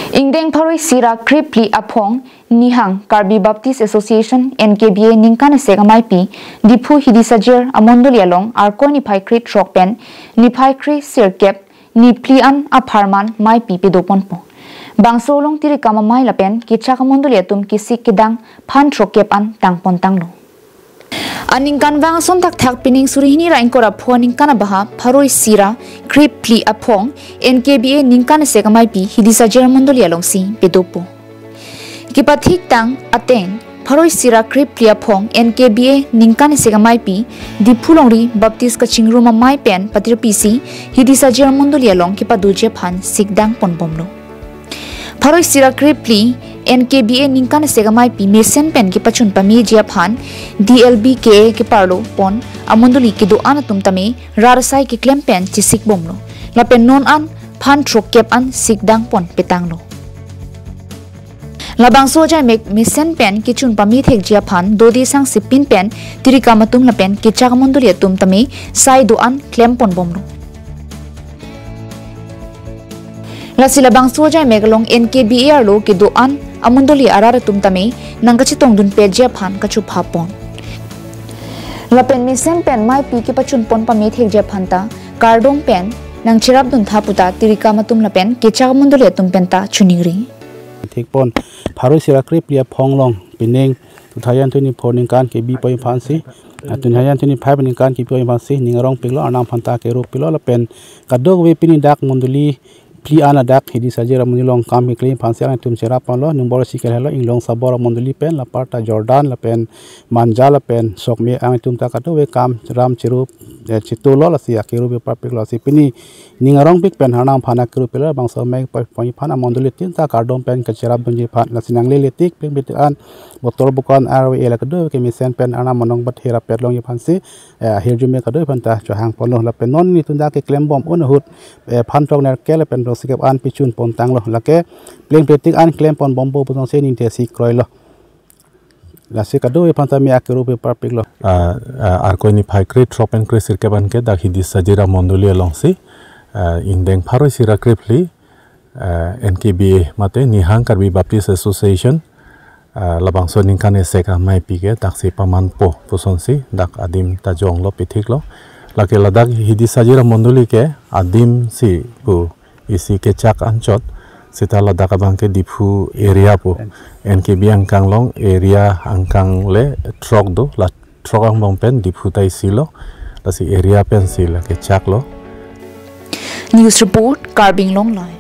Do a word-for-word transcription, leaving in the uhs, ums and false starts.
Ingdeng pharo isi ra krephli aphong nihang Karbi Baptist Association, N K B A, ningkan esek ameipi Diphu Hidisajir amondoli along Arkoi niphai krethrok pen niphai kresirkep niphli an apharman meipi pedoponpo. Bangso along tirikam amei lapen kechak amondoli atum kesik kedang phan throkkep an tangpontanglo. Aningkanvang ason thakthak pining suri hini ra ingkoi ra pho aningkan abaha pharo isi ra krephli aphong N K B A ningkan esek ameipi Hidisajir amondoli alongsi pedopo. Kepathiktang ateng pharo isi ra krephli aphong N K B A ningkan esek ameipi Diphu longri Baptist kachingrum amei pen patirpisi Hidisajir amondoli along kepadoji aphan sikdang ponbomlo. Pharo isi ra krephli N K B A ningkan esek ameipi mesen pen kepachun pameji aphan D L B K A keparlo pon amondoli kedo-an atum tame rat asai keklem pen chesikbomlo. Lapen non an phan throkkep an sikdang pon petanglo. Labangso ajaimek mesen pen kechun pame thekji aphan dode sangsipin pen tirikam atum lapen kechak amondoli atum tame sai do-an klemponbomlo. Lasi labangso ajaimek along N K B A arlo kedo-an amondoli arat atum tame nangkachetongdunpetji aphan kachophapon. Lapen mesen pen meipi kepachunpon pame thekji aphan ta kardom pen nangcherapduntha puta tirikam atum lapen kechak amondoli atum penta choningri. Thikpon pharo isi ra krephli aphong along pining two thousand twenty-four ningkan kebi poi aphansi, ah, two thousand twenty-five ningkan kebi poi aphansi ning arongpiklo, Arnam aphanta kerupiklo lapen kadokave pini dak mondoli phli an ladak Hidisajir amondoli along kam keklem aphansi alangtum cherapponlo. Nungbor isi kelelo, Inglong Sabor amondoli pen, la aparta Jordan lapen Manja lapen Sokme, alangtum ta kadokave kam ram cherup, eh, chitulo, lasi akerup parpiklo. Lasi pini ning arongpik pen Arnam aphan akerupiklo, bangso amei poi aphan amondoli tin ta kardom pen kacherapdunji aphan. Lasi nanglele tik plengpletik an botor bukan arve ela kadokave kemesen pen Arnam anong bat hera pet longji aphansi, eh, ahirjume kadokave aphanta chohangponlo. Lapen non nelitum dak keklembom un ahut, eh, phan throk nerkep lapen throksikep an pechunpontanglo. Lake plengpletik an klemponbompo pusonsi ningthe si kroilo. Lasi kadokave aphanta me akerup parpiklo. Ah, ah, Arkoi niphai krethrok pen kresirkep an ke dak Hidisajir amondoli alongsi, ah, ingdeng pharo isi ra krephli, ah, N K B A mate nihang Karbi Baptist Association, ah, labangso ningkan esek ameipi ke daksi pamanpo pusonsi dak adim ta jonglo, pithiklo. Lake ladak Hidisajir amondoli ke adimsi pu isi kechak anchot, seta ladak abang ke Diphu area pu, N K B angkang along area angkang le throk do, la throk angbong pen Diphu ta isilo, lasi area pensi la kechaklo. News report, Karbi Anglong Live.